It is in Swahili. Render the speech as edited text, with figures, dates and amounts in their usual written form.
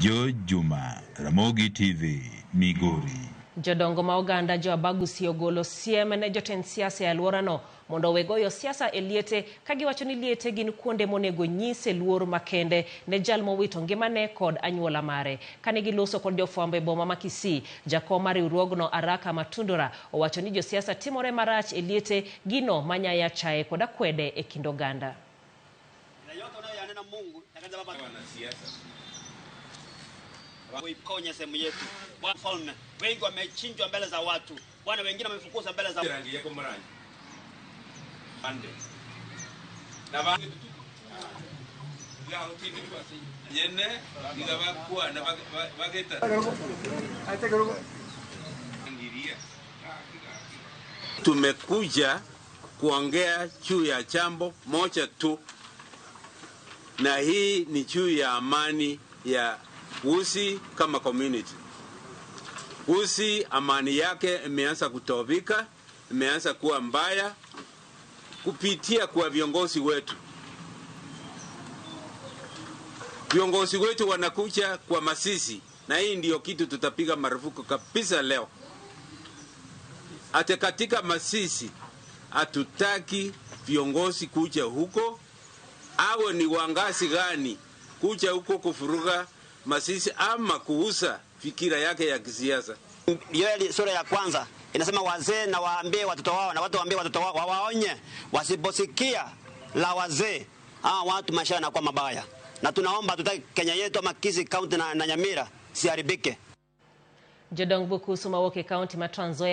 George Juma, Ramogi TV, Migori. Jodongo ma oganda jo Abagusi ogolo siem ne jotend siasa e alworano mondo owe goyo siasa e liete ka giwacho ni liete gin kuonde monego nyise luor makende ne jal mowito ngimane kod anyuola mare. Kane giloso kod jofwambo e boma ma Kisii, jakom mar riwruogno Araka Matundura owacho ni josiasa timore marach e liete gino manyaya chaye kod akwede e kind oganda. Kuiponya sehemu yetu. Bwana mfalme, wengi wamechinjwa mbele za watu. Bwana, wengine wamefukuza mbele za rangi yako mrangi ande na ba yene igabakwa na bageta ngiria. Tumekuja kuongea juu ya jambo moja tu, na hii ni juu ya amani ya Gusii kama community. Gusii amani yake imeanza kutobika, imeanza kuwa mbaya kupitia kwa viongozi wetu. Viongozi wetu wanakuja kwa masisi, na hii ndio kitu tutapiga marufuku kabisa leo. Ate katika masisi hatutaki viongozi kuja huko, awe ni wangazi gani kuja huko kufuruga masisi ama kuuza fikira yake ya kisiasa. Yoeli sura ya kwanza inasema wazee na waambie watoto wao na watu waambie watoto wao wawaonye, wasiposikia la wazee hawa watu maisha yanakuwa mabaya. Na tunaomba tutaki Kenya yetu ama Kisii County na Nyamira siharibike. Jodong Bukusu mawuok e kaunti ma Trans Nzoia.